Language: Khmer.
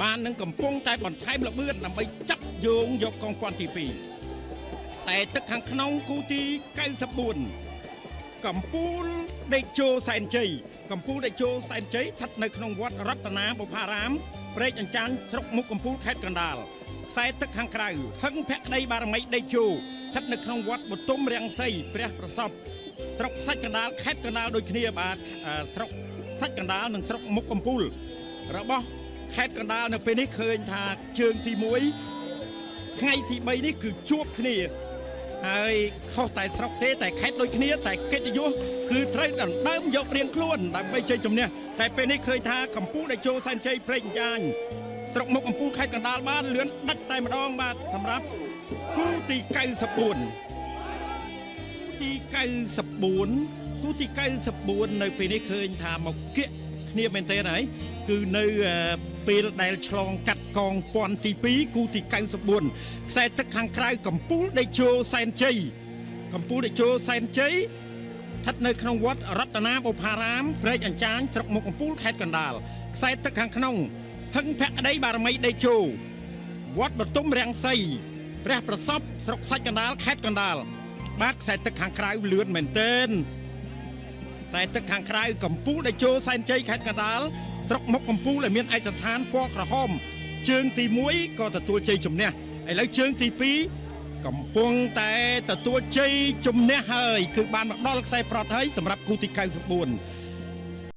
បាននឹងកំពុងតែបន្ថែមល្បឿនដើម្បីចាប់យោងយកកងពាន់ទី2ខ្សែទឹកខាងក្នុងគូទី94កម្ពូលដេកជោសែនជ័យកម្ពូលដេកជោសែនជ័យស្ថិតនៅក្នុងវត្តរតនាបុប្ផារាមព្រែកអញ្ចាញស្រុកមុខកំពូលខេត្តកណ្ដាលខ្សែទឹកខាងក្រៅហឹងភក្តីបារមីដេកជោស្ថិតនៅក្នុងវត្តបទុមរាំងសីព្រះប្រសពស្រុកសាច់កណ្ដាលខេត្តកណ្ដាលដូចគ្នាបាទស្រុកសាច់កណ្ដាលនិងស្រុកមុខកំពូលរបស់ខេត្តកណ្ដាលនៅពេលនេះឃើញថាជើងទី1ថ្ងៃទី3នេះគឺជួបគ្នាហើយខុសតែស្រុកទេតែខេត្តដូចគ្នាតែកិត្តិយសគឺត្រូវដណ្ដើមយករៀងខ្លួនដើម្បីជ័យជំនះតែពេលនេះឃើញថាកម្ពុជាដែលចូលសែនជ័យព្រែកយ៉ាញស្រុកមុខកំពូលខេត្តកណ្ដាលបានលឿនដាច់តែម្ដងបាទសម្រាប់គូទី94ទី94គូទី94នៅពេលនេះឃើញថាមកគៀកគ្នាមែនទេហើយគឺនៅពេលដែលឆ្លងកាត់កងពាន់ទី2គូទី94ខ្សែទឹកខាងក្រៅកម្ពូលដេជោសែនជ័យកម្ពូលដេជោសែនជ័យស្ថិតនៅក្នុងវត្តរតនាបុប្ផារាមព្រែកអញ្ចាញស្រុកមុខកំពូលខេត្តកណ្ដាលខ្សែទឹកខាងក្នុងហឹងភក្តីបារមីដេជោវត្តបទុមរាំងសីព្រះប្រសពស្រុកសាច់កណ្ដាលខេត្តកណ្ដាលបាទខ្សែទឹកខាងក្រៅលឿនមែនទែនខ្សែទឹកខាងក្រៅកម្ពូលដេជោសែនជ័យខេត្តកណ្ដាលស្រុកមុខកំពូលដែលមានឯកសណ្ឋានពណ៌ក្រហមជើងទី1ក៏ទទួលជ័យជំនះឥឡូវជើងទី2កំពុងតែទទួលជ័យជំនះហើយគឺបានមកដល់ខ្សែប្រត់ហើយសម្រាប់គូទី94